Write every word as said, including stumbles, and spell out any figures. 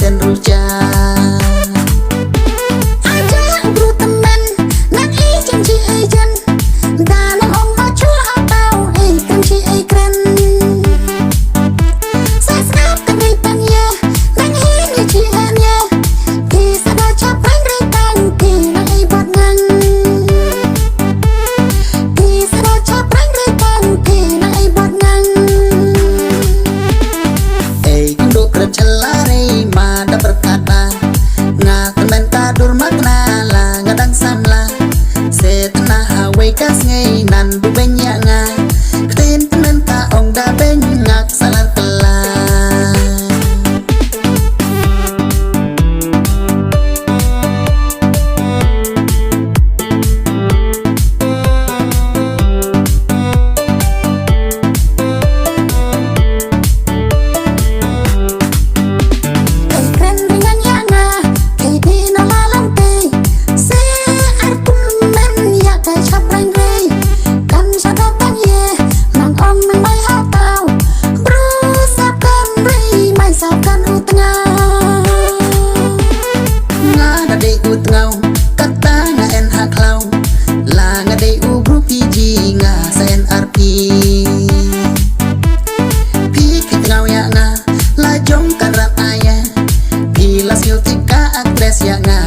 Ten ruja. Aja bru temen, nang i jen ji i jen. Da nang ong ma chua atau i kren ji i kren. Sa sngap kan ri tang ye, nang hi ni ji hen ye. Ki sa da chap rang ri tang ki nang i bot ngang. Ki sa da chap rang ri tang ki nang i bot ngang. Ei kong do kren chala rei ma da perkata. Nga temen ka dur ma kena la nga dang samla. Se tena ha wei ka sngi nan bu ben ya nga. Kten temen ka ong da ben ngak salar kela. Kren ringan ya nga, kei di na malam kei. Se ar kum men ya kei chap rang rei. Kan sa datang ye, nang ong nang mai ha tau. Bru sa kan rei, mai sa kan u tengau. Nga da dei u tengau, kata nga en ha klau. La nga dei u bru P G nga sa en R P. Phi ki tengau ya nga, la jong kan rat aye. Phi la siew tik ka actress ya nga,